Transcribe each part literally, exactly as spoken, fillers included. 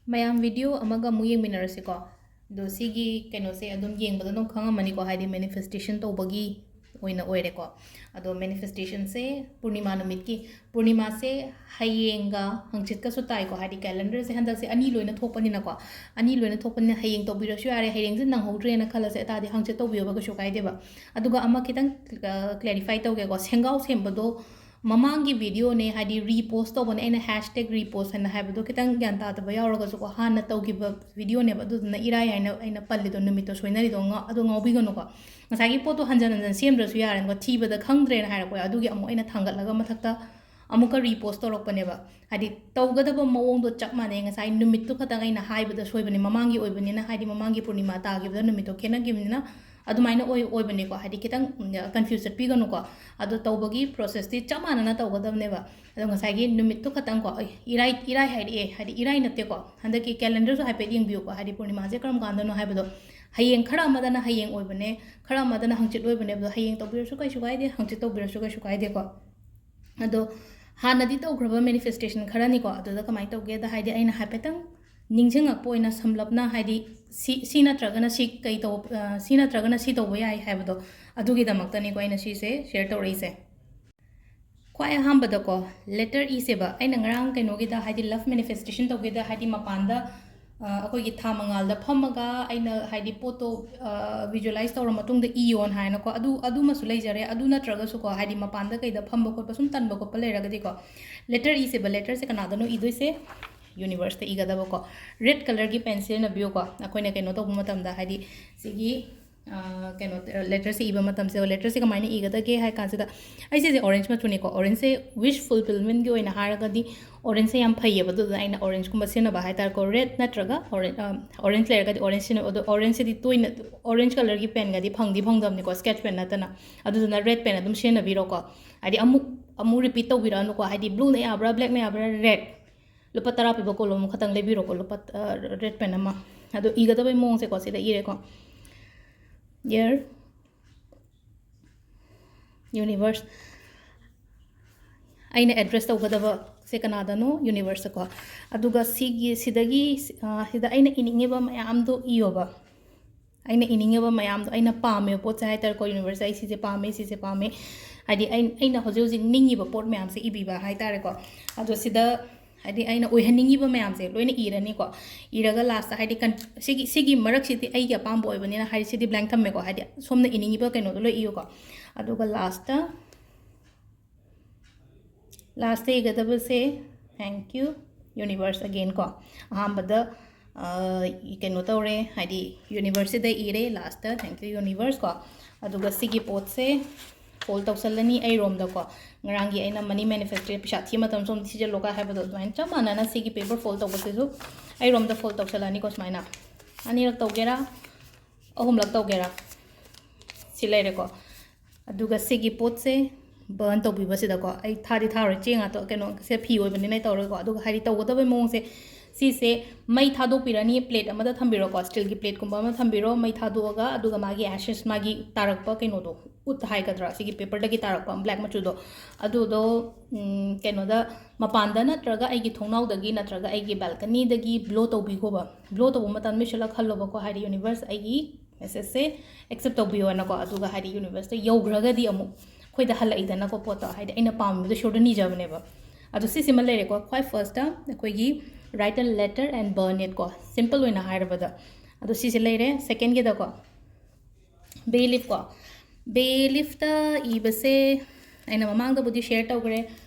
ꯃꯌꯥꯝ, video ꯑꯃꯒ ꯑꯃꯨꯛ ꯌꯦꯡꯃꯤꯟꯅꯔꯁꯤꯀꯣ꯫ ꯑꯗꯣ ꯁꯤꯒꯤ ꯀꯩꯅꯣꯁꯦ ꯑꯗꯨꯝ ꯌꯦꯡꯕꯗ ꯑꯗꯨꯝ ꯈꯪꯉꯝꯃꯅꯤꯀꯣ, ꯍꯥꯏꯗꯤ manifestation ꯇꯧꯕꯒꯤ ꯑꯣꯏꯅ ꯑꯣꯏꯔꯦꯀꯣ꯫ ꯑꯗꯣ manifestationꯁꯦ ꯄꯨꯔꯅꯤꯃꯥ ꯅꯨꯃꯤꯠꯀꯤ, ꯄꯨꯔꯅꯤꯃꯥꯁꯦ ꯍꯌꯦꯡꯒ ꯍꯪꯆꯤꯠꯀꯁꯨ ꯇꯥꯏꯀꯣ, ꯍꯥꯏꯗꯤ calendarꯁꯦ ꯍꯟꯗꯛꯁꯦ ꯑꯅꯤ ꯂꯣꯏꯅ ꯊꯣꯛꯄꯅꯤꯅꯀꯣ꯫ ꯑꯅꯤ ꯂꯣꯏꯅ ꯊꯣꯛꯄꯅꯤꯅ ꯍꯌꯦꯡ ꯇꯧꯕꯤꯔꯁꯨ ꯌꯥꯔꯦ, ꯍꯌꯦꯡꯁꯦ ꯅꯪꯍꯧꯗ꯭ꯔꯦꯅ ꯈꯜꯂꯁꯦ, ꯑꯇꯥꯗꯤ ꯍꯪꯆꯤꯠ ꯇꯧꯕꯤꯌꯣꯕ, ꯀꯩꯁꯨ ꯀꯥꯏꯗꯦꯕ꯫ ꯑꯗꯨꯒ ꯑꯃ ꯈꯤꯇꯪ clarify ꯇꯧꯒꯦꯀꯣ, ꯁꯦꯡꯒꯥꯎ ꯁꯦꯝꯕꯗꯣ ꯃꯃꯥꯡꯒꯤ videoꯅꯦ, ꯍꯥꯏꯗꯤ repost ꯇꯧꯕꯅꯦ, ꯑꯩꯅ hashtag repost ꯍꯥꯏꯅ ꯍꯥꯏꯕꯗꯣ ꯈꯤꯇꯪ ꯒ꯭ꯌꯥꯟ ꯇꯥꯗꯕ ꯌꯥꯎꯔꯒꯁꯨꯀꯣ, ꯍꯥꯟꯅ ꯇꯧꯈꯤꯕ videoꯅꯦꯕ, ꯑꯗꯨꯗꯨꯅ ꯏꯔꯥꯏ ꯍꯥꯏꯅ ꯑꯩꯅ ꯄꯜꯂꯤꯗꯣ, ꯅꯨꯃꯤꯠꯇꯣ ꯁꯣꯏꯅꯔꯤꯗꯣ ꯉꯥ-, ꯑꯗꯣ ꯉꯥꯎꯕꯤꯒꯅꯨꯀꯣ꯫ ꯉꯁꯥꯏꯒꯤ ꯄꯣꯠꯇꯣ ꯍꯟꯖꯟ ꯍꯟꯖꯟ ꯁꯦꯝꯗ꯭ꯔꯁꯨ ꯌꯥꯔꯦꯀꯣ, ꯊꯤꯕꯗ ꯈꯪꯗ꯭ꯔꯦꯅ ꯍꯥꯏꯔꯛꯄ ꯌꯥꯎ-, ꯑꯗꯨꯒꯤ ꯑꯃꯨꯛ ꯑꯩꯅ ꯊꯥꯡꯒꯠꯂꯒ ꯃꯊꯛꯇ ꯑꯃꯨꯛꯀ repost ꯇꯧꯔꯛꯄꯅꯦꯕ꯫ ꯍꯥꯏꯗꯤ ꯇꯧꯒꯗꯕ ꯃꯑꯣꯡꯗꯣ ꯆꯞ ꯃꯥꯟꯅꯩ, ꯉꯁꯥꯏ ꯅꯨꯃꯤꯠꯇꯨ ꯈꯛꯇꯪ ꯑꯩꯅ ꯍꯥꯏꯕꯗ ꯁꯣꯏꯕꯅꯦ, ꯃꯃꯥꯡꯒꯤ ꯑꯣꯏꯕꯅꯤꯅ, ꯍꯥꯏꯗꯤ ꯃꯃꯥꯡꯒꯤ ꯄꯨꯔꯅꯤꯃꯥ ꯇꯥꯈꯤꯕꯗ ꯅꯨꯃꯤꯠꯇꯣ ꯈꯦꯠꯅꯈꯤꯕꯅꯤꯅ ꯑꯗꯨꯃꯥꯏꯅ ꯑꯣꯏ-, ꯑꯣꯏꯕꯅꯦꯀꯣ꯫ ꯍꯥꯏꯗꯤ ꯈꯤꯇꯪ, ꯎꯝ, confuse ꯆꯠꯄꯤꯒꯅꯨꯀꯣ꯫ ꯑꯗꯣ ꯇꯧꯕꯒꯤ processꯇꯤ ꯆꯞ ꯃꯥꯟꯅꯅ ꯇꯧꯒꯗꯕꯅꯦꯕ꯫ ꯑꯗꯣ ꯉꯁꯥꯏꯒꯤ ꯅꯨꯃꯤꯠꯇꯨ ꯈꯛꯇꯪꯀꯣ, ꯑꯦ, ꯏꯔꯥꯏ, ꯏꯔꯥꯏ ꯍꯥꯏꯔꯛꯑꯦ, ꯍꯥꯏꯗꯤ ꯏꯔꯥꯏ ꯅꯠꯇꯦꯀꯣ, ꯍꯟꯗꯛꯀꯤ calendarꯁꯨ ꯍꯥꯏꯐꯦꯠ ꯌꯦꯡꯕꯤꯌꯨꯀꯣ, ꯍꯥꯏꯗꯤ ꯄꯨꯔꯅꯤꯃꯥꯁꯦ ꯀꯔꯝ ꯀꯥꯟꯗꯅꯣ ꯍꯥꯏꯕꯗꯣ꯫ ꯍꯌꯦꯡ ꯈꯔ ꯑꯃꯗꯅ ꯍꯌꯦꯡ ꯑꯣꯏꯕꯅꯦ, ꯈꯔ ꯑꯃꯗꯅ ꯍꯪꯆꯤꯠ ꯑꯣꯏꯕꯅꯦ, ꯑꯗꯣ ꯍꯌꯦꯡ ꯇꯧꯕꯤꯔꯁꯨ ꯀꯩꯁꯨ ꯀꯥꯏꯗꯦ, ꯍꯪꯆꯤꯠ ꯇꯧꯕꯤꯔꯁꯨ ꯀꯩꯁꯨ ꯀꯥꯏꯗꯦꯀꯣ꯫ ꯑꯗꯣ ꯍꯥꯟꯅꯗꯤ ꯇꯧꯈ꯭ꯔꯕ manifestation ꯈꯔꯅꯤꯀꯣ, ꯑꯗꯨꯗ ꯀꯃꯥꯏꯅ ꯇꯧꯒꯦꯗ, ꯍꯥꯏꯗꯤ ꯑꯩꯅ ꯍꯥꯏꯐꯦꯠꯇꯪ ꯅꯤꯡꯁꯤꯡꯉꯛꯄ ꯑꯣꯏꯅ ꯁꯝꯂꯞꯅ, ꯍꯥꯏꯗꯤ ꯁꯤ, ꯁꯤ ꯅꯠꯇ꯭ꯔꯒꯅ ꯁꯤ ꯀꯩ ꯇꯧ-, ꯑ, ꯁꯤ ꯅꯠꯇ꯭ꯔꯒꯅ ꯁꯤ ꯇꯧꯕ ꯌꯥꯏ ꯍꯥꯏꯕꯗꯣ, ꯑꯗꯨꯒꯤꯗꯃꯛꯇꯅꯤꯀꯣ ꯑꯩꯅ ꯁꯤꯁꯦ share ꯇꯧꯔꯛꯏꯁꯦ꯫ ꯈ꯭ꯋꯥꯏ ꯑꯍꯥꯟꯕꯗꯀꯣ, letter Eꯁꯦꯕ, ꯑꯩꯅ ꯉꯔꯥꯡ ꯀꯩꯅꯣꯒꯤꯗ, ꯍꯥꯏꯗꯤ love manifestation ꯇꯧꯒꯦꯗ, ꯍꯥꯏꯗꯤ ꯃꯄꯥꯟꯗ, ꯑ, ꯑꯩꯈꯣꯏꯒꯤ ꯊꯥ ꯃꯉꯥꯜꯗ ꯐꯝꯃꯒ ꯑꯩꯅ, ꯍꯥꯏꯗꯤ ꯄꯣꯠꯇꯣ, ꯑ, visualize ꯇꯧꯔ ꯃꯇꯨꯡꯗ ꯏꯌꯣꯅ ꯍꯥꯏꯅꯀꯣ, ꯑꯗꯨ, ꯑꯗꯨꯃꯁꯨ ꯂꯩꯖꯔꯦ꯫ ꯑꯗꯨ ꯅꯠꯇ꯭ꯔꯒꯁꯨꯀꯣ, ꯍꯥꯏꯗꯤ ꯃꯄꯥꯟꯗ ꯀꯩꯗ ꯐꯝꯕ ꯈꯣꯠꯄ ꯁꯨꯝ ꯇꯟꯕ ꯈꯣꯠꯄ ꯂꯩꯔꯒꯗꯤꯀꯣ, letter Eꯁꯦꯕ, letterꯁꯦ ꯀꯅꯥꯗꯅꯣ ꯏꯗꯣꯏꯁꯦ? Universeꯇ ꯏꯒꯗꯕꯀꯣ꯫ Red colourꯒꯤ pen ꯁꯤꯖꯤꯟꯅꯕꯤꯌꯨꯀꯣ, ꯑꯩꯈꯣꯏꯅ ꯀꯩꯅꯣ ꯇꯧꯕ ꯃꯇꯝꯗ, ꯍꯥꯏꯗꯤ ꯁꯤꯒꯤ, ꯑ, ꯀꯩꯅꯣ, letterꯁꯦ ꯏꯕ ꯃꯇꯝꯁꯦ, letterꯁꯦ ꯀꯃꯥꯏꯅ ꯏꯒꯗꯒꯦ ꯍꯥꯏ ꯀꯥꯟꯁꯤꯗ, ꯑꯩ ꯁꯤꯁꯦ orange ꯃꯆꯨꯅꯤꯀꯣ, orangeꯁꯦ wish fulfillmentꯒꯤ ꯑꯣꯏꯅ ꯍꯥꯏꯔꯒꯗꯤ orangeꯁꯦ ꯌꯥꯝ ꯐꯩꯌꯦꯕ, ꯑꯗꯨꯗꯨꯅ ꯑꯩꯅ orangeꯀꯨꯝꯕ ꯁꯤꯖꯤꯟꯅꯕ ꯍꯥꯏꯇꯥꯔꯦꯀꯣ꯫ Red ꯅꯠꯇ꯭ꯔꯒ orange, ꯑ, orange ꯂꯩꯔꯒꯗꯤ orange ꯁꯤꯖꯤꯟꯅꯕ, ꯑꯗꯣ orangeꯁꯤꯗꯤ ꯇꯣꯏꯅ, orange colourꯒꯤ penꯒꯗꯤ ꯐꯪꯗꯤ ꯐꯪꯗꯕꯅꯤꯀꯣ, sketch pen ꯅꯠꯇꯅ꯫ ꯑꯗꯨꯗꯨꯅ red pen ꯑꯗꯨꯝ ꯁꯤꯖꯤꯟꯅꯕꯤꯔꯣꯀꯣ꯫ ꯍꯥꯏꯗꯤ ꯑꯃꯨꯛ, ꯑꯃꯨꯛ repeat ꯇꯧꯕꯤꯔꯛꯑꯅꯨꯀꯣ, ꯍꯥꯏꯗꯤ blueꯅ ꯌꯥꯕ꯭ꯔꯥ, blackꯅ ꯌꯥꯕ꯭ꯔꯥ, red꯫ ꯂꯨꯄꯥ ꯇꯔꯥ ꯄꯤꯕ ꯀꯣꯂꯣꯝ ꯈꯛꯇꯪ ꯂꯩꯕꯤꯔꯣꯀꯣ, ꯂꯨꯄꯥ, ꯑ, red pen ꯑꯃ꯫ ꯑꯗꯣ ꯏꯒꯗꯕꯩ ꯃꯑꯣꯡꯁꯦꯀꯣ, ꯁꯤꯗ ꯏꯔꯦꯀꯣ꯫ Dear Universe, ꯑꯩꯅ address ꯇꯧꯒꯗꯕ ꯁꯦ ꯀꯅꯥꯗꯅꯣ? Universeꯇꯀꯣ꯫ ꯑꯗꯨꯒ ꯁꯤꯒꯤ, ꯁꯤꯗꯒꯤ, ꯑ, ꯁꯤꯗ ꯑꯩꯅ ꯏꯅꯤꯡꯉꯤꯕ ꯃꯌꯥꯝꯗꯣ ꯏꯌꯣꯕ꯫ ꯑꯩꯅ ꯏꯅꯤꯡꯉꯤꯕ ꯃꯌꯥꯝꯗꯣ, ꯑꯩꯅ ꯄꯥꯝꯃꯤꯕ ꯄꯣꯠꯁꯦ ꯍꯥꯏ ꯇꯥꯔꯦꯀꯣ, Universeꯇ ꯑꯩ ꯁꯤꯁꯦ ꯄꯥꯝꯃꯦ, ꯁꯤꯁꯦ ꯄꯥꯝꯃꯦ, ꯍꯥꯏꯗꯤ ꯑꯩ, ꯑꯩꯅ ꯍꯧꯖꯤꯛ ꯍꯧꯖꯤꯛ ꯅꯤꯡꯉꯤꯕ ꯄꯣꯠ ꯃꯌꯥꯝꯁꯦ ꯏꯕꯤꯕ ꯍꯥꯏ ꯇꯥꯔꯦꯀꯣ꯫ ꯑꯗꯣ ꯁꯤꯗ, ꯍꯥꯏꯗꯤ ꯑꯩꯅ ꯑꯣꯏꯍꯟꯅꯤꯡꯉꯤꯕ ꯃꯌꯥꯝꯁꯦ ꯂꯣꯏꯅ ꯏꯔꯅꯤꯀꯣ꯫ ꯏꯔꯒ lastꯇ, ꯍꯥꯏꯗꯤ ꯀꯟ-, ꯁꯤꯒꯤ, ꯁꯤꯒꯤ ꯃꯔꯛꯁꯤꯗꯤ ꯑꯩꯒꯤ ꯑꯄꯥꯝꯕ ꯑꯣꯏꯕꯅꯤꯅ, ꯍꯥꯏꯗꯤ ꯁꯤꯗꯤ blank ꯊꯝꯃꯦꯀꯣ, ꯍꯥꯏꯗꯤ ꯁꯣꯝꯅ ꯏꯅꯤꯡꯉꯤꯕ ꯀꯩꯅꯣꯗꯣ ꯂꯣꯏ ꯏꯌꯨꯀꯣ꯫ ꯑꯗꯨꯒ lastꯇ, lastꯇ ꯏꯒꯗꯕꯁꯦ, "Thank you, Universe," again ꯀꯣ꯫ ꯑꯍꯥꯟꯕꯗ, ꯑ, ꯀꯩꯅꯣ ꯇꯧꯔꯦ, ꯍꯥꯏꯗꯤ Universeꯁꯤꯗ ꯏꯔꯦ, lastꯇ "Thank you, Universe" ꯀꯣ꯫ ꯑꯗꯨꯒ ꯁꯤꯒꯤ ꯄꯣꯠꯁꯦ fold ꯇꯧꯁꯜꯂꯅꯤ ꯑꯩꯔꯣꯝꯗꯀꯣ꯫ ꯉꯔꯥꯡꯒꯤ ꯑꯩꯅ money manifestation, ꯄꯩꯁꯥ ꯊꯤꯕ ꯃꯇꯝ ꯁꯣꯝ ꯊꯤꯖꯤꯜꯂꯣꯒ ꯍꯥꯏꯕꯗꯣ, ꯑꯗꯨꯃꯥꯏꯅ ꯆꯞ ꯃꯥꯟꯅꯅ ꯁꯤꯒꯤ paper fold ꯇꯧꯕꯁꯤꯁꯨ ꯑꯩꯔꯣꯝꯗ fold ꯇꯧꯁꯜꯂꯅꯤꯀꯣ, ꯁꯨꯃꯥꯏꯅ꯫ ꯑꯅꯤꯔꯛ ꯇꯧꯒꯦꯔꯥ, ꯑꯍꯨꯝꯂꯛ ꯇꯧꯒꯦꯔꯥ, ꯁꯤ ꯂꯩꯔꯦꯀꯣ꯫ ꯑꯗꯨꯒ ꯁꯤꯒꯤ ꯄꯣꯠꯁꯦ burn ꯇꯧꯕꯤꯕꯁꯤꯗꯀꯣ, ꯑꯩ ꯊꯥꯗꯤ ꯊꯥꯔꯣꯏ, ꯆꯦ ꯉꯥꯛꯇ, ꯀꯩꯅꯣ, ꯁꯦ ꯐꯤ ꯑꯣꯏꯕꯅꯤꯅ ꯑꯩ ꯇꯧꯔꯣꯏꯀꯣ꯫ ꯑꯗꯨꯒ ꯍꯥꯏꯗꯤ ꯇꯧꯒꯗꯕꯩ ꯃꯑꯣꯡꯁꯦ, ꯁꯤꯁꯦ ꯃꯩ ꯊꯥꯗꯣꯛꯄꯤꯔꯅꯤ, plate ꯑꯃꯗ ꯊꯝꯕꯤꯔꯣꯀꯣ, steelꯒꯤ plateꯀꯨꯝꯕ ꯑꯃ ꯊꯝꯕꯤꯔꯣ, ꯃꯩ ꯊꯥꯗꯣꯛꯑꯒ, ꯑꯗꯨꯒ ꯃꯥꯒꯤ ashes, ꯃꯥꯒꯤ ꯇꯥꯔꯛꯄ ꯀꯩꯅꯣꯗꯣ, ꯎꯠ ꯍꯥꯏꯒꯗ꯭ꯔꯥ, ꯁꯤꯒꯤ paperꯗꯒꯤ ꯇꯥꯔꯛꯄ black ꯃꯆꯨꯗꯣ, ꯑꯗꯨꯗꯣ, ꯎꯝ, ꯀꯩꯅꯣꯗ, ꯃꯄꯥꯟꯗ ꯅꯠꯇ꯭ꯔꯒ ꯑꯩꯒꯤ ꯊꯣꯡꯅꯥꯎꯗꯒꯤ ꯅꯠꯇ꯭ꯔꯒ ꯑꯩꯒꯤ balconyꯗꯒꯤ blow ꯇꯧꯕꯤꯈꯣꯕ꯫ Blow ꯇꯧꯕ ꯃꯇꯝꯗ ꯃꯤꯁꯤꯜꯂ ꯈꯜꯂꯣꯕꯀꯣ, ꯍꯥꯏꯗꯤ Universe ꯑꯩꯒꯤ messageꯁꯦ accept ꯇꯧꯕꯤꯌꯣꯅꯀꯣ꯫ ꯑꯗꯨꯒ ꯍꯥꯏꯗꯤ Universeꯇ ꯌꯧꯈ꯭ꯔꯒꯗꯤ ꯑꯃꯨꯛ ꯑꯩꯈꯣꯏꯗ ꯍꯜꯂꯛꯏꯗꯅꯀꯣ ꯄꯣꯠꯇꯣ, ꯍꯥꯏꯗꯤ ꯑꯩꯅ ꯄꯥꯝꯃꯤꯕꯗꯣ ꯏꯁꯣꯔꯗ ꯅꯤꯖꯕꯅꯦꯕ꯫ ꯑꯗꯣ ꯁꯤꯁꯤꯃ ꯂꯩꯔꯦꯀꯣ꯫ ꯈ꯭ꯋꯥꯏ firstꯇ ꯑꯩꯈꯣꯏꯒꯤ write a letter and burn it ꯀꯣ, simple ꯑꯣꯏꯅ ꯍꯥꯏꯔꯕꯗ꯫ ꯑꯗꯣ ꯁꯤꯁꯦ ꯂꯩꯔꯦ꯫ Secondꯒꯤꯗꯀꯣ, bay leaf ꯀꯣ, bay leafꯇ ꯏꯕꯁꯦ ꯑꯩꯅ ꯃꯃꯥꯡꯗꯕꯨꯗꯤ share ꯇꯧꯈ꯭ꯔꯦ꯫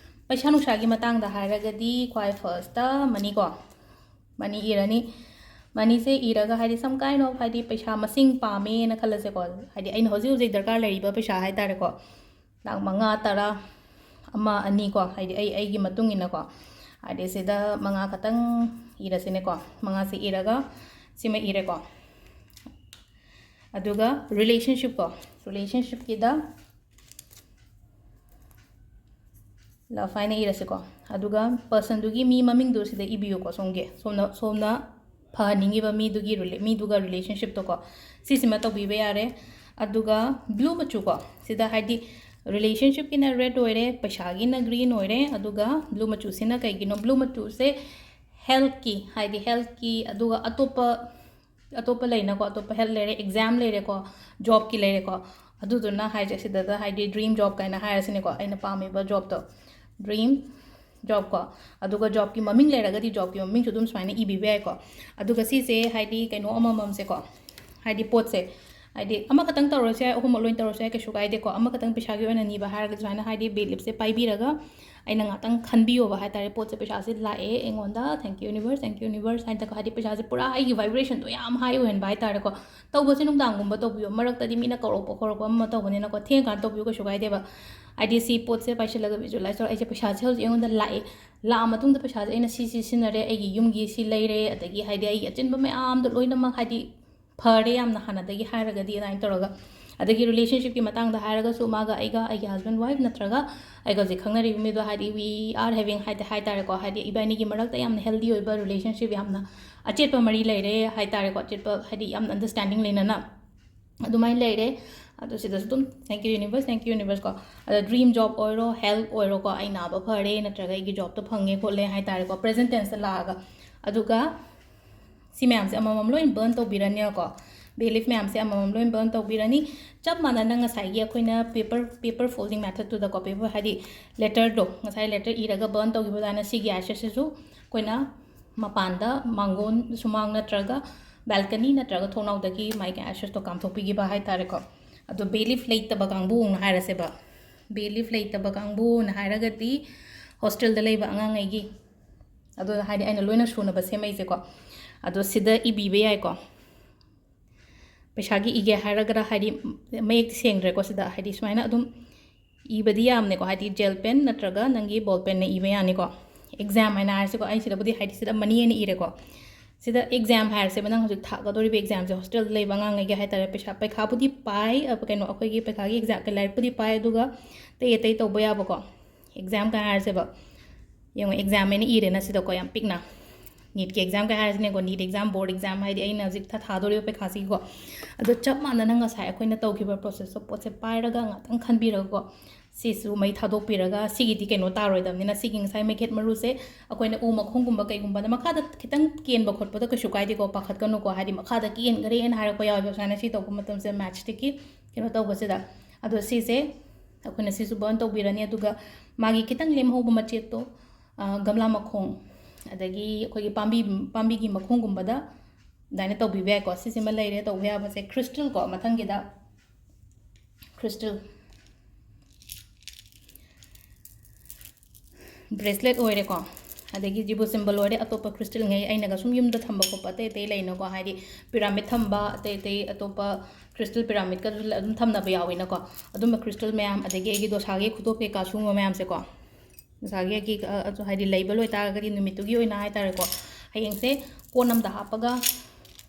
ꯄꯩꯁꯥ ꯅꯨꯡꯁꯥꯒꯤ ꯃꯇꯥꯡꯗ ꯍꯥꯏꯔꯒꯗꯤ ꯈ꯭ꯋꯥꯏ firstꯇ money ꯀꯣ, money ꯏꯔꯅꯤ꯫ Moneyꯁꯦ ꯏꯔꯒ, ꯍꯥꯏꯗꯤ some kind of, ꯍꯥꯏꯗꯤ ꯄꯩꯁꯥ ꯃꯁꯤꯡ ꯄꯥꯝꯃꯦꯅ ꯈꯜꯂꯁꯦꯀꯣ, ꯍꯥꯏꯗꯤ ꯑꯩꯅ ꯍꯧꯖꯤꯛ ꯍꯧꯖꯤꯛ ꯗꯔꯀꯥꯔ ꯂꯩꯔꯤꯕ ꯄꯩꯁꯥ ꯍꯥꯏ ꯇꯥꯔꯦꯀꯣ, ꯂꯥꯛ ꯃꯉꯥ, ꯇꯔꯥ, ꯑꯃ, ꯑꯅꯤ ꯀꯣ, ꯍꯥꯏꯗꯤ ꯑꯩ, ꯑꯩꯒꯤ ꯃꯇꯨꯡ ꯏꯟꯅꯀꯣ꯫ ꯍꯥꯏꯗꯤ ꯁꯤꯗ ꯃꯉꯥ ꯈꯛꯇꯪ ꯏꯔꯁꯤꯅꯦꯀꯣ꯫ ꯃꯉꯥꯁꯦ ꯏꯔꯒ ꯁꯤꯃ ꯏꯔꯦꯀꯣ꯫ ꯑꯗꯨꯒ relationship ꯀꯣ, relationshipꯀꯤꯗ love ꯍꯥꯏꯅ ꯏꯔꯁꯤꯀꯣ꯫ ꯑꯗꯨꯒ personꯗꯨꯒꯤ ꯃꯤ ꯃꯃꯤꯡꯗꯨ ꯁꯤꯗ ꯏꯕꯤꯌꯨꯀꯣ, ꯁꯣꯝꯒꯤ, ꯁꯣꯝꯅ, ꯁꯣꯝꯅ ꯐꯍꯟꯅꯤꯡꯉꯤꯕ ꯃꯤꯗꯨꯒꯤ rela-, ꯃꯤꯗꯨꯒ relationshipꯇꯣꯀꯣ꯫ ꯁꯤꯁꯤꯃ ꯇꯧꯕꯤꯕ ꯌꯥꯔꯦ꯫ ꯑꯗꯨꯒ blue ꯃꯆꯨꯀꯣ, ꯁꯤꯗ ꯍꯥꯏꯗꯤ ꯔꯤꯂꯦꯁꯟꯁꯤꯞꯀꯤꯅ ꯔꯦꯗ ꯑꯣꯏꯔꯦ, ꯄꯩꯁꯥꯒꯤꯅ ꯒ꯭ꯔꯤꯟ ꯑꯣꯏꯔꯦ, ꯑꯗꯨꯒ ꯕ꯭ꯂꯨ ꯃꯆꯨꯁꯤꯅ ꯀꯩꯒꯤꯅꯣ? ꯕ꯭ꯂꯨ ꯃꯆꯨꯁꯦ ꯍꯦꯜꯠꯀꯤ, ꯍꯥꯏꯗꯤ ꯍꯦꯜꯠꯀꯤ, ꯑꯗꯨꯒ ꯑꯇꯣꯞꯄ ꯑꯇꯣꯞꯄ ꯂꯩꯅꯀꯣ, ꯑꯇꯣꯞꯄ ꯍꯦꯜꯠ ꯂꯩꯔꯦ, ꯑꯦꯛꯖꯥꯝ ꯂꯩꯔꯦꯀꯣ, ꯖꯣꯕꯀꯤ ꯂꯩꯔꯦꯀꯣ꯫ ꯑꯗꯨꯗꯨꯅ ꯍꯥꯏꯁꯦ ꯁꯤꯗ ꯍꯥꯏꯗꯤ ꯗ꯭ꯔꯤꯝ ꯖꯣꯕ ꯀꯥꯏꯅ ꯍꯥꯏꯔꯁꯤꯅꯦꯀꯣ, ꯑꯩꯅ ꯄꯥꯝꯃꯤꯕ ꯖꯣꯕꯇꯣ, ꯗ꯭ꯔꯤꯝ ꯖꯣꯕꯀꯣ꯫ ꯑꯗꯨꯒ ꯖꯣꯕꯀꯤ ꯃꯃꯤꯡ ꯂꯩꯔꯒꯗꯤ ꯖꯣꯕꯀꯤ ꯃꯃꯤꯡꯁꯨ ꯑꯗꯨꯝ ꯁꯨꯃꯥꯏꯅ ꯏꯕꯤꯕ ꯌꯥꯏꯀꯣ꯫ ꯑꯗꯨꯒ ꯁꯤꯁꯦ ꯍꯥꯏꯗꯤ ꯀꯩꯅꯣ ꯑꯃꯃꯝꯁꯦꯀꯣ, ꯍꯥꯏꯗꯤ ꯄꯣꯠꯁꯦ, ꯍꯥꯏꯗꯤ ꯑꯃꯈꯛꯇꯪ ꯇꯧꯔꯁꯨ ꯌꯥꯏ, ꯑꯍꯨꯝꯃꯛ ꯂꯣꯏ ꯇꯧꯔꯁꯨ ꯌꯥꯏ, ꯀꯩꯁꯨ ꯀꯥꯏꯗꯦꯀꯣ꯫ ꯑꯃꯈꯛꯇꯪ ꯄꯩꯁꯥꯒꯤ ꯑꯣꯏꯅ ꯅꯤꯕ ꯍꯥꯏꯔꯒꯗꯤ ꯁꯨꯃꯥꯏꯅ ꯍꯥꯏꯗꯤ ꯕꯦ ꯂꯤꯞꯁꯦ ꯄꯥꯏꯕꯤꯔꯒ ꯑꯩꯅ ꯉꯥꯛꯇꯪ ꯈꯟꯕꯤꯌꯣꯕ ꯍꯥꯏ ꯇꯥꯔꯦ꯫ ꯄꯣꯠꯁꯦ, ꯄꯩꯁꯥꯁꯦ ꯂꯥꯛꯑꯦ ꯑꯩꯉꯣꯟꯗ, thank you universe, thank you universe ꯍꯥꯏꯅꯀꯣ, ꯍꯥꯏꯗꯤ ꯄꯩꯁꯥꯁꯦ ꯄꯨꯔꯥ ꯑꯩꯒꯤ ꯚꯥꯏꯕ꯭ꯔꯦꯁꯟꯗꯣ ꯌꯥꯝ ꯍꯥꯏ ꯑꯣꯏꯍꯟꯕ ꯍꯥꯏ ꯇꯥꯔꯦꯀꯣ꯫ ꯇꯧꯕꯁꯦ ꯅꯨꯡꯗꯥꯡꯒꯨꯝꯕ ꯇꯧꯕꯤꯌꯣ, ꯃꯔꯛꯇꯗꯤ ꯃꯤꯅ ꯀꯧꯔꯛꯄ ꯈꯣꯠꯂꯛꯄ ꯑꯃ ꯇꯧꯕꯅꯤꯅꯀꯣ, ꯊꯦꯡꯉꯀꯥꯟꯗ ꯇꯧꯕꯤꯌꯨ, ꯀꯩꯁꯨ ꯀꯥꯏꯗꯦꯕ꯫ ꯍꯥꯏꯗꯤ ꯁꯤ ꯄꯣꯠꯁꯦ ꯄꯥꯏꯁꯤꯜꯂꯒ ꯚꯤꯖꯨꯋꯦꯂꯥꯏꯁ ꯇꯧꯔ, ꯑꯩꯁꯦ ꯄꯩꯁꯥꯁꯦ ꯍꯧꯖꯤꯛ ꯑꯩꯉꯣꯟꯗ ꯂꯥꯛꯑꯦ, ꯂꯥꯛꯑ ꯃꯇꯨꯡꯗ ꯄꯩꯁꯥꯁꯦ ꯑꯩꯅ ꯁꯤ ꯁꯤ ꯁꯤꯖꯤꯟꯅꯔꯦ, ꯑꯩꯒꯤ ꯌꯨꯝꯒꯤ ꯁꯤ ꯂꯩꯔꯦ, ꯑꯗꯒꯤ ꯍꯥꯏꯗꯤ ꯑꯩꯒꯤ ꯑꯆꯤꯟꯕ ꯃꯌꯥꯝꯗꯣ ꯂꯣꯏꯅꯃꯛ ꯍꯥꯏꯗꯤ ꯐꯔꯦ ꯌꯥꯝꯅ ꯍꯥꯟꯅꯗꯒꯤ ꯍꯥꯏꯔꯒꯗꯤ ꯑꯗꯨꯃꯥꯏꯅ ꯇꯧꯔꯒ꯫ ꯑꯗꯒꯤ ꯔꯤꯂꯦꯁꯟꯁꯤꯞꯀꯤ ꯃꯇꯥꯡꯗ ꯍꯥꯏꯔꯒꯁꯨ ꯃꯥꯒ ꯑꯩꯒ, ꯑꯩꯒꯤ ꯍꯁꯕꯦꯟ ꯋꯥꯏꯐ ꯅꯠꯇ꯭ꯔꯒ ꯑꯩꯒ ꯍꯧꯖꯤꯛ ꯈꯪꯅꯔꯤꯕ ꯃꯤꯗꯣ ꯍꯥꯏꯗꯤ we are having ꯍꯥꯏ ꯍꯥꯏ ꯇꯥꯔꯦꯀꯣ, ꯍꯥꯏꯗꯤ ꯏꯕꯥꯅꯤꯒꯤ ꯃꯔꯛꯇ ꯌꯥꯝꯅ ꯍꯦꯜꯗꯤ ꯑꯣꯏꯕ ꯔꯤꯂꯦꯁꯟꯁꯤꯞ, ꯌꯥꯝꯅ ꯑꯆꯦꯠꯄ ꯃꯔꯤ ꯂꯩꯔꯦ ꯍꯥꯏ ꯇꯥꯔꯦꯀꯣ, ꯑꯆꯦꯠꯄ ꯍꯥꯏꯗꯤ ꯌꯥꯝꯅ ꯑꯟꯗꯔꯁ꯭ꯇꯦꯟꯗꯤꯡ ꯂꯩꯅꯅ ꯑꯗꯨꯃꯥꯏꯅ ꯂꯩꯔꯦ꯫ ꯑꯗꯣ ꯁꯤꯗꯁꯨ ꯑꯗꯨꯝ thank you universe, thank you universe ꯀꯣ꯫ ꯑꯗꯣ ꯗ꯭ꯔꯤꯝ ꯖꯣꯕ ꯑꯣꯏꯔꯣ, ꯍꯦꯜꯠ ꯑꯣꯏꯔꯣꯀꯣ, ꯑꯩ ꯅꯥꯕ ꯐꯔꯦ ꯅꯠꯇ꯭ꯔꯒ ꯑꯩꯒꯤ ꯖꯣꯕꯇꯣ ꯐꯪꯉꯦ ꯈꯣꯠꯂꯦ ꯍꯥꯏ ꯇꯥꯔꯦꯀꯣ, ꯄ꯭ꯔꯦꯖꯦꯟ ꯇꯦꯟꯁꯇ ꯂꯥꯛꯑꯒ꯫ ꯑꯗꯨꯒ ꯁꯤ ꯃꯌꯥꯝꯁꯦ ꯑꯃꯃꯝ ꯂꯣꯏ ꯕꯔꯟ ꯇꯧꯕꯤꯔꯅꯤꯀꯣ꯫ ꯕꯦ ꯂꯤꯐ ꯃꯌꯥꯝꯁꯦ ꯑꯃꯃꯝ ꯂꯣꯏ ꯕꯔꯟ ꯇꯧꯕꯤꯔꯅꯤ꯫ ꯆꯞ ꯃꯥꯟꯅꯅ ꯉꯁꯥꯏꯒꯤ ꯑꯩꯈꯣꯏꯅ ꯄꯦꯄꯔ ꯄꯦꯄꯔ ꯐꯣꯜꯗꯤꯡ ꯃꯦꯊꯠꯇꯨꯗꯀꯣ, ꯄꯦꯄꯔ ꯍꯥꯏꯗꯤ ꯂꯦꯇꯔꯗꯣ, ꯉꯁꯥꯏ ꯂꯦꯇꯔ ꯏꯔꯒ ꯕꯔꯟ ꯇꯧꯈꯤꯕ ꯑꯗꯨꯃꯥꯏꯅ ꯁꯤꯒꯤ ꯑꯦꯁꯦꯁꯁꯤꯁꯨ ꯑꯩꯈꯣꯏꯅ ꯃꯄꯥꯟꯗ, ꯃꯥꯡꯒꯣꯟ ꯁꯨꯃꯥꯡ ꯅꯠꯇ꯭ꯔꯒ ꯕꯦꯜꯀꯅꯤ ꯅꯠꯇ꯭ꯔꯒ ꯊꯣꯡꯅꯥꯎꯗꯒꯤ ꯃꯥꯒꯤ ꯑꯦꯁꯦꯁꯇꯣ ꯀꯥꯝꯊꯣꯛꯄꯤꯈꯤꯕ ꯍꯥꯏ ꯇꯥꯔꯦꯀꯣ꯫ ꯑꯗꯣ ꯕꯦ ꯂꯤꯐ ꯂꯩꯇꯕ ꯀꯥꯡꯕꯨꯅ ꯍꯥꯏꯔꯁꯦꯕ, ꯕꯦ ꯂꯤꯐ ꯂꯩꯇꯕ ꯀꯥꯡꯕꯨꯅ ꯍꯥꯏꯔꯒꯗꯤ ꯍꯣꯁꯇꯦꯜꯗ ꯂꯩꯕ ꯑꯉꯥꯡꯉꯩꯒꯤ, ꯑꯗꯣ ꯍꯥꯏꯗꯤ ꯑꯩꯅ ꯂꯣꯏꯅ ꯁꯨꯅꯕ ꯁꯦꯝꯃꯛꯏꯁꯦꯀꯣ꯫ ꯑꯗꯣ ꯁꯤꯗ ꯏꯕꯤꯕ ꯌꯥꯏꯀꯣ꯫ ꯄꯩꯁꯥꯒꯤ ꯏꯒꯦ ꯍꯥꯏꯔꯒꯅ ꯍꯥꯏꯗꯤ ꯃꯌꯦꯛꯇꯤ ꯁꯦꯡꯗ꯭ꯔꯦꯀꯣ ꯁꯤꯗ, ꯍꯥꯏꯗꯤ ꯁꯨꯃꯥꯏꯅ ꯑꯗꯨꯝ ꯏꯕꯗꯤ ꯌꯥꯝꯅꯦꯀꯣ, ꯍꯥꯏꯗꯤ ꯖꯦꯜ ꯄꯦꯟ ꯅꯠꯇ꯭ꯔꯒ ꯅꯪꯒꯤ ꯕꯣꯜ ꯄꯦꯟꯅ ꯏꯕ ꯌꯥꯅꯤꯀꯣ꯫ ꯑꯦꯛꯖꯥꯝ ꯍꯥꯏꯅ ꯍꯥꯏꯔꯁꯤꯀꯣ, ꯑꯩ ꯁꯤꯗꯕꯨꯗꯤ ꯍꯥꯏꯗꯤ ꯁꯤꯗ ꯃꯅꯤ ꯑꯣꯏꯅ ꯏꯔꯦꯀꯣ꯫ ꯁꯤꯗ ꯑꯦꯛꯖꯥꯝ ꯍꯥꯏꯔꯁꯦꯕ, ꯅꯪ ꯍꯧꯖꯤꯛ ꯊꯥꯒꯗꯧꯔꯤꯕ ꯑꯦꯛꯖꯥꯝꯁꯦ ꯍꯣꯁꯇꯦꯜꯗ ꯂꯩꯕ ꯑꯉꯥꯡꯉꯩꯒꯤ ꯍꯥꯏ ꯇꯥꯔꯦ, ꯄꯩꯁꯥ, ꯄꯩꯈꯥꯕꯨꯗꯤ ꯄꯥꯏ, ꯑ, ꯀꯩꯅꯣ, ꯑꯩꯈꯣꯏꯒꯤ ꯄꯩꯈꯥꯒꯤ ꯑꯦꯛꯖꯥꯝ, ꯂꯥꯏꯔꯤꯛꯄꯨꯗꯤ ꯄꯥꯏ, ꯑꯗꯨꯒ ꯑꯇꯩ ꯑꯇꯩ ꯇꯧꯕ ꯌꯥꯕꯀꯣ꯫ ꯑꯦꯛꯖꯥꯝ ꯀꯥꯏ ꯍꯥꯏꯔꯁꯦꯕ, ꯌꯦꯡꯉꯣ, ꯑꯦꯛꯖꯥꯝ ꯍꯥꯏꯅ ꯏꯔꯦꯅ ꯁꯤꯗꯀꯣ, ꯌꯥꯝ ꯄꯤꯛꯅ꯫ ꯅꯤꯠꯀꯤ ꯑꯦꯛꯖꯥꯝꯒ ꯍꯥꯏꯔꯁꯤꯅꯦꯀꯣ, ꯅꯤꯠ ꯑꯦꯛꯖꯥꯝ, ꯕꯣꯔꯗ ꯑꯦꯛꯖꯥꯝ, ꯍꯥꯏꯗꯤ ꯑꯩꯅ ꯍꯧꯖꯤꯛ ꯊꯥ-, ꯊꯥꯗꯣꯔꯤꯕ ꯄꯩꯈꯥꯁꯤꯒꯤꯀꯣ꯫ ꯑꯗꯣ ꯆꯞ ꯃꯥꯟꯅꯅ ꯉꯁꯥꯏ ꯑꯩꯈꯣꯏꯅ ꯇꯧꯈꯤꯕ ꯄ꯭ꯔꯣꯁꯦꯁꯇꯣ, ꯄꯣꯠꯁꯦ ꯄꯥꯏꯔꯒ ꯉꯥꯛꯇꯪ ꯈꯟꯕꯤꯔꯒꯀꯣ, ꯁꯤꯁꯨ ꯃꯩ ꯊꯥꯗꯣꯛꯄꯤꯔꯒ, ꯁꯤꯒꯤꯗꯤ ꯀꯩꯅꯣ ꯇꯥꯔꯣꯏꯗꯕꯅꯤꯅ, ꯁꯤꯒꯤ ꯉꯁꯥꯏ ꯃꯩꯈꯦꯠ ꯃꯔꯨꯁꯦ ꯑꯩꯈꯣꯏꯅ ꯎ ꯃꯈꯣꯡꯒꯨꯝꯕ ꯀꯩꯒꯨꯝꯕꯗ ꯃꯈꯥꯗ ꯈꯤꯇꯪ ꯀꯦꯟꯕ ꯈꯣꯠꯄꯗ ꯀꯩꯁꯨ ꯀꯥꯏꯗꯦꯀꯣ, ꯄꯥꯈꯠꯀꯅꯨꯀꯣ꯫ ꯍꯥꯏꯗꯤ ꯃꯈꯥꯗ ꯀꯦꯟꯈ꯭ꯔꯦꯅ ꯍꯥꯏꯔꯛꯄ ꯌꯥꯎꯋꯦꯕ, ꯁꯨꯃꯥꯏꯅ ꯁꯤ ꯇꯧꯕ ꯃꯇꯝꯁꯤꯗ ꯃꯦꯠꯆꯇꯒꯤ ꯀꯩꯅꯣ ꯇꯧꯕꯁꯤꯗ꯫ ꯑꯗꯣ ꯁꯤꯁꯦ ꯑꯩꯈꯣꯏꯅ ꯁꯤꯁꯨ ꯕꯔꯟ ꯇꯧꯕꯤꯔꯅꯤ꯫ ꯑꯗꯨꯒ ꯃꯥꯒꯤ ꯈꯤꯇꯪ ꯂꯦꯝꯍꯧꯕ ꯃꯆꯦꯠꯇꯣ, ꯑ, ꯒꯝꯂꯥ ꯃꯈꯣꯡ, ꯑꯗꯒꯤ ꯑꯩꯈꯣꯏꯒꯤ ꯄꯥꯝꯕꯤ, ꯄꯥꯝꯕꯤꯒꯤ ꯃꯈꯣꯡꯒꯨꯝꯕꯗ ꯑꯗꯨꯃꯥꯏꯅ ꯇꯧꯕꯤꯕ ꯌꯥꯏꯀꯣ꯫ ꯁꯤꯁꯤꯃ ꯂꯩꯔꯦ ꯇꯧꯕ ꯌꯥꯕꯁꯦ꯫ ꯀ꯭ꯔꯤꯁꯇꯜ ꯀꯣ, ꯃꯊꯪꯒꯤꯗ ꯀ꯭ꯔꯤꯁꯇꯜ ꯕ꯭ꯔꯦꯁꯂꯦꯠ ꯑꯣꯏꯔꯦꯀꯣ, ꯑꯗꯒꯤ ꯖꯤꯕꯨ ꯁꯤꯝꯕꯜ ꯑꯣꯏꯔꯦ꯫ ꯑꯇꯣꯞꯄ ꯀ꯭ꯔꯤꯁꯇꯜꯉꯩ ꯑꯩꯅꯒ ꯁꯨꯝ ꯌꯨꯝꯗ ꯊꯝꯕ ꯈꯣꯠꯄ ꯑꯇꯩ ꯑꯇꯩ ꯂꯩꯅꯀꯣ, ꯍꯥꯏꯗꯤ ꯄꯤꯔꯥꯃꯤꯠ ꯊꯝꯕ, ꯑꯇꯩ ꯑꯇꯩ ꯑꯇꯣꯞꯄ ꯀ꯭ꯔꯤꯁꯇꯜ ꯄꯤꯔꯥꯃꯤꯠꯀꯁꯨ ꯑꯗꯨꯝ ꯊꯝꯅꯕ ꯌꯥꯎꯋꯤꯅꯀꯣ꯫ ꯑꯗꯨꯝꯕ ꯀ꯭ꯔꯤꯁꯇꯜ ꯃꯌꯥꯝ, ꯑꯗꯒꯤ ꯑꯩꯒꯤ ꯗꯣꯁꯥꯒꯤ ꯈꯨꯗꯣꯞ ꯀꯩꯀꯥ ꯁꯤꯒꯨꯝꯕ ꯃꯌꯥꯝꯁꯦꯀꯣ, ꯗꯣꯁꯥꯒꯤ ꯑꯩꯒꯤ, ꯑ, ꯑꯗꯨ ꯍꯥꯏꯗꯤ ꯂꯩꯕ ꯂꯣꯏꯇꯥꯔꯒꯗꯤ ꯅꯨꯃꯤꯠꯇꯨꯒꯤ ꯑꯣꯏꯅ ꯍꯥꯏꯇꯥꯔꯦꯀꯣ, ꯍꯌꯦꯡꯁꯦ ꯀꯣꯟ ꯑꯃꯗ ꯍꯥꯞꯄꯒ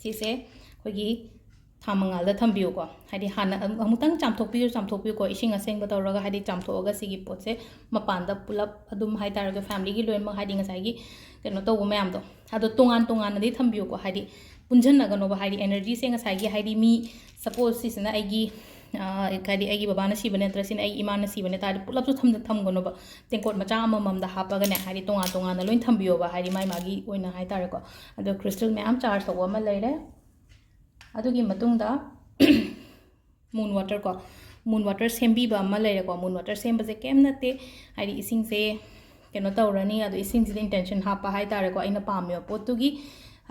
ꯁꯤꯁꯦ ꯑꯩꯈꯣꯏꯒꯤ ꯊꯥ ꯃꯉꯥꯜꯗ ꯊꯝꯕꯤꯌꯨꯀꯣ꯫ ꯍꯥꯏꯗꯤ ꯍꯥꯟꯅ ꯑꯃꯨꯛꯇꯪ ꯆꯥꯝꯊꯣꯛꯄꯤꯌꯨ, ꯆꯥꯝꯊꯣꯛꯄꯤꯌꯨꯀꯣ, ꯏꯁꯤꯡ ꯑꯁꯦꯡꯕ ꯇꯧꯔꯒ, ꯍꯥꯏꯗꯤ ꯆꯥꯝꯊꯣꯛꯑꯒ ꯁꯤꯒꯤ ꯄꯣꯠꯁꯦ ꯃꯄꯥꯟꯗ ꯄꯨꯂꯞ ꯑꯗꯨꯝ ꯍꯥꯏꯇꯥꯔꯒ ꯐꯦꯃꯤꯂꯤꯒꯤ ꯂꯣꯏꯅꯃꯛ, ꯍꯥꯏꯗꯤ ꯉꯁꯥꯏꯒꯤ ꯀꯩꯅꯣ ꯇꯧꯕ ꯃꯌꯥꯝꯗꯣ, ꯑꯗꯣ ꯇꯣꯉꯥꯟ ꯇꯣꯉꯥꯟꯅꯗꯤ ꯊꯝꯕꯤꯌꯨꯀꯣ꯫ ꯍꯥꯏꯗꯤ ꯄꯨꯟꯁꯤꯟꯅꯒꯅꯣꯕ, ꯍꯥꯏꯗꯤ ꯑꯦꯅꯔꯖꯤꯁꯦ ꯉꯁꯥꯏꯒꯤ, ꯍꯥꯏꯗꯤ ꯃꯤ ꯁꯄꯣꯁ ꯁꯤꯁꯤꯅ ꯑꯩꯒꯤ, ꯑ, ꯍꯥꯏꯗꯤ ꯑꯩꯒꯤ ꯕꯕꯥꯅ ꯁꯤꯕꯅꯦ ꯅꯠꯇ꯭ꯔ ꯁꯤꯅ ꯑꯩꯒꯤ ꯏꯃꯥꯅ ꯁꯤꯕꯅꯦ ꯇꯥꯔꯗꯤ ꯄꯨꯂꯞꯁꯨ ꯊꯝ-, ꯊꯝꯒꯅꯣꯕ꯫ ꯇꯦꯡꯀꯣꯠ ꯃꯆꯥ ꯑꯃꯃꯝꯗ ꯍꯥꯞꯄꯒꯅꯦ, ꯍꯥꯏꯗꯤ ꯇꯣꯉꯥꯟ ꯇꯣꯉꯥꯟꯅ ꯂꯣꯏ ꯊꯝꯕꯤꯌꯣꯕ, ꯍꯥꯏꯗꯤ ꯃꯥꯏ ꯃꯥꯒꯤ ꯑꯣꯏꯅ ꯍꯥꯏꯇꯥꯔꯦꯀꯣ꯫ ꯑꯗꯣ ꯀ꯭ꯔꯤꯁꯇꯜ ꯃꯌꯥꯝ ꯆꯥꯔꯖ ꯇꯧꯕ ꯑꯃ ꯂꯩꯔꯦ꯫ ꯑꯗꯨꯒꯤ ꯃꯇꯨꯡꯗ ꯃꯨꯟ ꯋꯥꯇꯔ ꯀꯣ, ꯃꯨꯟ ꯋꯥꯇꯔ ꯁꯦꯝꯕꯤꯕ ꯑꯃ ꯂꯩꯔꯦꯀꯣ꯫ ꯃꯨꯟ ꯋꯥꯇꯔ ꯁꯦꯝꯕꯁꯦ ꯀꯩꯝ ꯅꯠꯇꯦ, ꯍꯥꯏꯗꯤ ꯏꯁꯤꯡꯁꯦ ꯀꯩꯅꯣ ꯇꯧꯔꯅꯤ, ꯑꯗꯣ ꯏꯁꯤꯡꯁꯤꯗ ꯏꯟꯇꯦꯟꯁꯟ ꯍꯥꯞꯄ ꯍꯥꯏꯇꯥꯔꯦꯀꯣ, ꯑꯩꯅ ꯄꯥꯝꯃꯤꯕ ꯄꯣꯠꯇꯨꯒꯤ꯫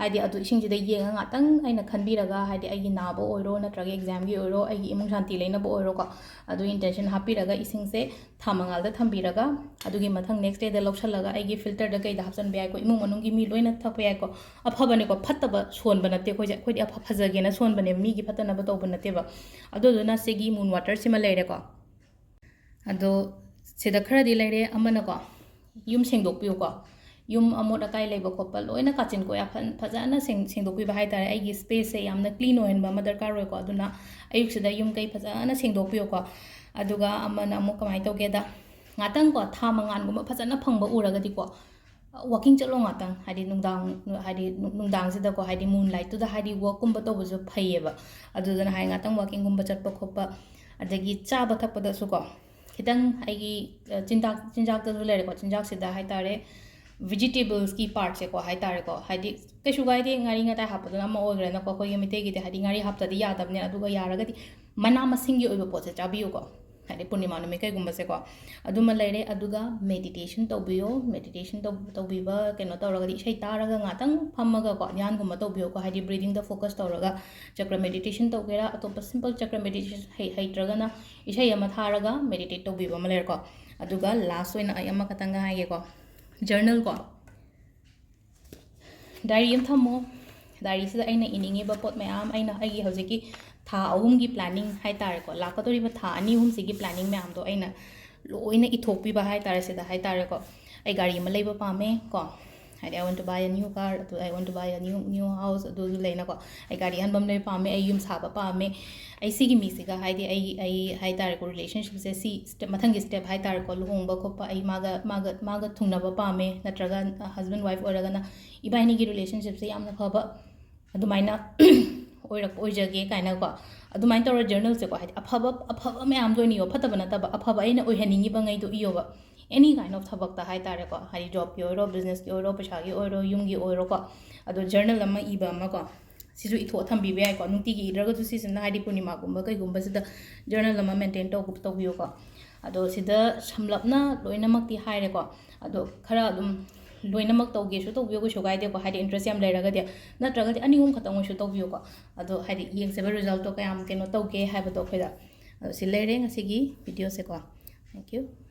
ꯍꯥꯏꯗꯤ ꯑꯗꯨ ꯏꯁꯤꯡꯁꯤꯗ ꯌꯦꯡꯉ ꯉꯥꯛꯇꯪ ꯑꯩꯅ ꯈꯟꯕꯤꯔꯒ, ꯍꯥꯏꯗꯤ ꯑꯩꯒꯤ ꯅꯥꯕ ꯑꯣꯏꯔꯣ ꯅꯠꯇ꯭ꯔꯒ ꯑꯦꯛꯖꯥꯝꯒꯤ ꯑꯣꯏꯔꯣ, ꯑꯩꯒꯤ ꯏꯃꯨꯡ ꯁꯥꯟꯇꯤ ꯂꯩꯅꯕ ꯑꯣꯏꯔꯣꯀꯣ, ꯑꯗꯨ ꯏꯟꯇꯦꯟꯁꯟ ꯍꯥꯞꯄꯤꯔꯒ ꯏꯁꯤꯡꯁꯦ ꯊꯥ ꯃꯉꯥꯜꯗ ꯊꯝꯕꯤꯔꯒ, ꯑꯗꯨꯒꯤ ꯃꯊꯪ ꯅꯦꯛꯁ ꯗꯦꯗ ꯂꯧꯁꯜꯂꯒ ꯑꯩꯒꯤ ꯐꯤꯜꯇꯔꯗ ꯀꯩꯗ ꯍꯥꯞꯆꯤꯟꯕ ꯌꯥꯏꯀꯣ, ꯏꯃꯨꯡ ꯃꯅꯨꯡꯒꯤ ꯃꯤ ꯂꯣꯏꯅ ꯊꯛꯄ ꯌꯥꯏꯀꯣ꯫ ꯑꯐꯕꯅꯦꯀꯣ, ꯐꯠꯇꯕ ꯁꯣꯟꯕ ꯅꯠꯇꯦ ꯑꯩꯈꯣꯏꯁꯦ, ꯑꯩꯈꯣꯏꯗꯤ ꯑꯐ-, ꯐꯖꯒꯦꯅ ꯁꯣꯟꯕꯅꯦꯕ, ꯃꯤꯒꯤ ꯐꯠꯇꯅꯕ ꯇꯧꯕ ꯅꯠꯇꯦꯕ꯫ ꯑꯗꯨꯗꯨꯅ ꯁꯤꯒꯤ ꯃꯨꯟ ꯋꯥꯇꯔꯁꯤꯃ ꯂꯩꯔꯦꯀꯣ꯫ ꯑꯗꯣ ꯁꯤꯗ ꯈꯔꯗꯤ ꯂꯩꯔꯦ꯫ ꯑꯃꯅꯀꯣ, ꯌꯨꯝ ꯁꯦꯡꯗꯣꯛꯄꯤꯌꯨꯀꯣ꯫ ꯌꯨꯝ ꯑꯃꯣꯠ ꯑꯀꯥꯏ ꯂꯩꯕ ꯈꯣꯠꯄ ꯂꯣꯏꯅ ꯀꯥꯆꯤꯟ ꯀꯣꯏꯌꯥ ꯐ-, ꯐꯖꯅ ꯁꯦꯡ-, ꯁꯦꯡꯗꯣꯛꯄꯤꯕ ꯍꯥꯏꯇꯥꯔꯦ꯫ ꯑꯩꯒꯤ ꯁ꯭ꯄꯦꯁꯁꯦ ꯌꯥꯝꯅ ꯀ꯭ꯂꯤꯟ ꯑꯣꯏꯍꯟꯕ ꯑꯃ ꯗꯔꯀꯥꯔ ꯑꯣꯏꯀꯣ꯫ ꯑꯗꯨꯅ ꯑꯌꯨꯛꯁꯤꯗ ꯌꯨꯝ ꯀꯩ ꯐꯖꯅ ꯁꯦꯡꯗꯣꯛꯄꯤꯌꯨꯀꯣ꯫ ꯑꯗꯨꯒ ꯑꯃꯅ ꯑꯃꯨꯛ ꯀꯃꯥꯏꯅ ꯇꯧꯒꯦꯗ, ꯉꯥꯛꯇꯪꯀꯣ, ꯊꯥ ꯃꯉꯥꯜꯒꯨꯝꯕ ꯐꯖꯅ ꯐꯪꯕ ꯎꯔꯒꯗꯤꯀꯣ, ꯋꯥꯀꯤꯡ ꯆꯠꯂꯣ ꯉꯥꯛꯇꯪ, ꯍꯥꯏꯗꯤ ꯅꯨꯡꯗꯥꯡ, ꯍꯥꯏꯗꯤ ꯅꯨꯡꯗꯥꯡꯁꯤꯗꯀꯣ, ꯍꯥꯏꯗꯤ ꯃꯨꯟ ꯂꯥꯏꯠꯇꯨꯗ ꯍꯥꯏꯗꯤ ꯋꯥꯛꯀꯨꯝꯕ ꯇꯧꯕꯁꯨ ꯐꯩꯌꯦꯕ꯫ ꯑꯗꯨꯗꯨꯅ ꯍꯥꯏ ꯉꯥꯛꯇꯪ ꯋꯥꯀꯤꯡꯒꯨꯝꯕ ꯆꯠꯄ ꯈꯣꯠꯄ, ꯑꯗꯒꯤ ꯆꯥꯕ ꯊꯛꯄꯗꯁꯨꯀꯣ, ꯈꯤꯇꯪ ꯑꯩꯒꯤ ꯆꯤꯟꯖꯥꯛ, ꯆꯤꯟꯖꯥꯛꯇꯁꯨ ꯂꯩꯔꯦꯀꯣ꯫ ꯆꯤꯟꯖꯥꯛꯁꯤꯗ ꯍꯥꯏ ꯇꯥꯔꯦ, ꯚꯤꯖꯤꯇꯦꯕꯜꯁꯀꯤ ꯄꯥꯔꯠꯁꯦꯀꯣ, ꯍꯥꯏ ꯇꯥꯔꯦꯀꯣ, ꯍꯥꯏꯗꯤ ꯀꯩꯁꯨ ꯀꯥꯏꯗꯦ, ꯉꯥꯔꯤ ꯉꯇꯥꯏ ꯍꯥꯞꯄꯗꯨꯅ ꯑꯃ ꯑꯣꯏꯈ꯭ꯔꯦꯅꯀꯣ꯫ ꯑꯩꯈꯣꯏꯒꯤ ꯃꯤꯇꯩꯒꯤꯗꯤ ꯍꯥꯏꯗꯤ ꯉꯥꯔꯤ ꯍꯥꯞꯇꯗꯤ ꯌꯥꯗꯕꯅꯦ꯫ ꯑꯗꯨꯒ ꯌꯥꯔꯒꯗꯤ ꯃꯅꯥ ꯃꯁꯤꯡꯒꯤ ꯑꯣꯏꯕ ꯄꯣꯠꯁꯦ ꯆꯥꯕꯤꯌꯨꯀꯣ, ꯍꯥꯏꯗꯤ ꯄꯨꯔꯅꯤꯃꯥ ꯅꯨꯃꯤꯠ ꯀꯩꯒꯨꯝꯕꯁꯦꯀꯣ꯫ ꯑꯗꯨꯃ ꯂꯩꯔꯦ꯫ ꯑꯗꯨꯒ ꯃꯦꯗꯤꯇꯦꯁꯟ ꯇꯧꯕꯤꯌꯣ꯫ ꯃꯦꯗꯤꯇꯦꯁꯟ ꯇꯧ-, ꯇꯧꯕꯤꯕ, ꯀꯩꯅꯣ ꯇꯧꯔꯒꯗꯤ ꯏꯁꯩ ꯇꯥꯔꯒ ꯉꯥꯛꯇꯪ ꯐꯝꯃꯒꯀꯣ, ꯙ꯭ꯌꯥꯟꯒꯨꯝꯕ ꯇꯧꯕꯤꯌꯣꯀꯣ, ꯍꯥꯏꯗꯤ ꯕ꯭ꯔꯤꯗꯤꯡꯗ ꯐꯣꯀꯁ ꯇꯧꯔꯒ꯫ ꯆꯀ꯭ꯔ ꯃꯦꯗꯤꯇꯦꯁꯟ ꯇꯧꯒꯦꯔꯥ, ꯑꯇꯣꯞꯄ ꯁꯤꯝꯄꯜ ꯆꯀ꯭ꯔ ꯃꯦꯗꯤꯇꯦꯁꯟ ꯍꯩ-, ꯍꯩꯇ꯭ꯔꯒꯅ ꯏꯁꯩ ꯑꯃ ꯊꯥꯔꯒ ꯃꯦꯗꯤꯇꯦꯠ ꯇꯧꯕꯤꯕ ꯑꯃ ꯂꯩꯔꯦꯀꯣ꯫ ꯑꯗꯨꯒ ꯂꯥꯁ ꯑꯣꯏꯅ ꯑꯩ ꯑꯃꯈꯛꯇꯪꯒ ꯍꯥꯏꯒꯦꯀꯣ, ꯖꯔꯅꯦꯜꯀꯣ꯫ ꯗꯥꯏꯔꯤ ꯑꯃ ꯊꯝꯃꯣ꯫ ꯗꯥꯏꯔꯤꯁꯤꯗ ꯑꯩꯅ ꯏꯅꯤꯡꯉꯤꯕ ꯄꯣꯠ ꯃꯌꯥꯝ, ꯑꯩꯅ ꯑꯩꯒꯤ ꯍꯧꯖꯤꯛꯀꯤ ꯊꯥ ꯑꯍꯨꯝꯒꯤ ꯄ꯭ꯂꯥꯅꯤꯡ ꯍꯥꯏ ꯇꯥꯔꯦꯀꯣ, ꯂꯥꯛꯀꯗꯧꯔꯤꯕ ꯊꯥ ꯑꯅꯤ ꯑꯍꯨꯝꯁꯤꯒꯤ ꯄ꯭ꯂꯥꯅꯤꯡ ꯃꯌꯥꯝꯗꯣ ꯑꯩꯅ ꯂꯣꯏꯅ ꯏꯊꯣꯛꯄꯤꯕ ꯍꯥꯏ ꯇꯥꯔꯦ ꯁꯤꯗ, ꯍꯥꯏ ꯇꯥꯔꯦꯀꯣ꯫ ꯑꯩ ꯒꯥꯔꯤ ꯑꯃ ꯂꯩꯕ ꯄꯥꯝꯃꯦ ꯀꯣ, ꯍꯥꯏꯗꯤ I want to buy a new car, ꯑꯗꯨ I want to buy a new, new house, ꯑꯗꯨ, ꯑꯗꯨ ꯂꯩꯅꯀꯣ꯫ ꯑꯩ ꯒꯥꯔꯤ ꯑꯍꯟꯕ ꯑꯃ ꯂꯩꯕ ꯄꯥꯝꯃꯦ, ꯑꯩ ꯌꯨꯝ ꯁꯥꯕ ꯄꯥꯝꯃꯦ꯫ ꯑꯩ ꯁꯤꯒꯤ ꯃꯤꯁꯤꯒ ꯍꯥꯏꯗꯤ ꯑꯩ, ꯑꯩ ꯍꯥꯏ ꯇꯥꯔꯦꯀꯣ, ꯔꯤꯂꯦꯁꯟꯁꯤꯞꯁꯦ ꯁꯤ ꯁ꯭ꯇꯦꯞ, ꯃꯊꯪꯒꯤ ꯁ꯭ꯇꯦꯞ ꯍꯥꯏ ꯇꯥꯔꯦꯀꯣ, ꯂꯨꯍꯣꯡꯕ ꯈꯣꯠꯄ, ꯑꯩ ꯃꯥꯒ, ꯃꯥꯒ, ꯃꯥꯒ ꯊꯨꯡꯅꯕ ꯄꯥꯝꯃꯦ, ꯅꯠꯇ꯭ꯔꯒ ꯍꯁꯕꯦꯟ ꯋꯥꯏꯐ ꯑꯣꯏꯔꯒꯅ ꯏꯕꯥꯏꯅꯤꯒꯤ ꯔꯤꯂꯦꯁꯟꯁꯤꯞꯁꯦ ꯌꯥꯝꯅ ꯐꯕ ꯑꯗꯨꯃꯥꯏꯅ ꯑꯣꯏꯔꯛꯄ ꯑꯣꯏꯖꯒꯦ ꯀꯥꯏꯅꯀꯣ꯫ ꯑꯗꯨꯃꯥꯏꯅ ꯇꯧꯔ ꯖꯔꯅꯦꯜꯁꯦꯀꯣ, ꯍꯥꯏꯗꯤ ꯑꯐꯕ, ꯑꯐꯕ ꯃꯌꯥꯝꯗꯣ ꯑꯣꯏꯅ ꯏꯌꯣ, ꯐꯠꯇꯕ ꯅꯠꯇꯕ, ꯑꯐꯕ ꯑꯩꯅ ꯑꯣꯏꯍꯟꯅꯤꯡꯉꯤꯕ ꯉꯩꯗꯣ ꯏꯌꯣꯕ꯫ Any kind of ꯊꯕꯛꯇ ꯍꯥꯏ ꯇꯥꯔꯦꯀꯣ, ꯍꯥꯏꯗꯤ ꯖꯣꯕꯀꯤ ꯑꯣꯏꯔꯣ, ꯕꯤꯖꯤꯅꯦꯁꯀꯤ ꯑꯣꯏꯔꯣ, ꯄꯩꯁꯥꯒꯤ ꯑꯣꯏꯔꯣ, ꯌꯨꯝꯒꯤ ꯑꯣꯏꯔꯣꯀꯣ꯫ ꯑꯗꯣ ꯖꯔꯅꯦꯜ ꯑꯃ ꯏꯕ ꯑꯃꯀꯣ, ꯁꯤꯁꯨ ꯏꯊꯣꯛꯑ ꯊꯝꯕꯤꯕ ꯌꯥꯏꯀꯣ꯫ ꯅꯨꯡꯇꯤꯒꯤ ꯏꯗ꯭ꯔꯒꯁꯨ ꯁꯤꯁꯤꯅ ꯍꯥꯏꯗꯤ ꯄꯨꯔꯅꯤꯃꯥꯒꯨꯝꯕ ꯀꯩꯒꯨꯝꯕꯁꯤꯗ ꯖꯔꯅꯦꯜ ꯑꯃ ꯃꯦꯟꯇꯦꯟ ꯇꯧ-, ꯇꯧꯕꯤꯌꯨꯀꯣ꯫ ꯑꯗꯣ ꯁꯤꯗ ꯁꯝꯂꯞꯅ ꯂꯣꯏꯅꯃꯛꯇꯤ ꯍꯥꯏꯔꯦꯀꯣ꯫ ꯑꯗꯣ ꯈꯔ ꯑꯗꯨꯝ ꯂꯣꯏꯅꯃꯛ ꯇꯧꯒꯦꯁꯨ ꯇꯧꯕꯤꯌꯨ, ꯀꯩꯁꯨ ꯀꯥꯏꯗꯦꯀꯣ, ꯍꯥꯏꯗꯤ ꯏꯟꯇꯔꯦꯁ ꯌꯥꯝ ꯂꯩꯔꯒꯗꯤ꯫ ꯅꯠꯇ꯭ꯔꯒꯗꯤ ꯑꯅꯤ ꯑꯍꯨꯝ ꯈꯛꯇꯪ ꯑꯣꯏꯁꯨ ꯇꯧꯕꯤꯌꯨꯀꯣ꯫ ꯑꯗꯣ ꯍꯥꯏꯗꯤ ꯌꯦꯡꯁꯦꯕ ꯔꯤꯖꯜꯇꯣ ꯀꯌꯥꯝ ꯀꯩꯅꯣ ꯇꯧꯒꯦ ꯍꯥꯏꯕꯗꯣ ꯑꯩꯈꯣꯏꯗ꯫ ꯑꯗꯣ ꯁꯤ ꯂꯩꯔꯦ ꯉꯁꯤꯒꯤ ꯚꯤꯗꯤꯑꯣꯁꯦꯀꯣ꯫ Thank you꯫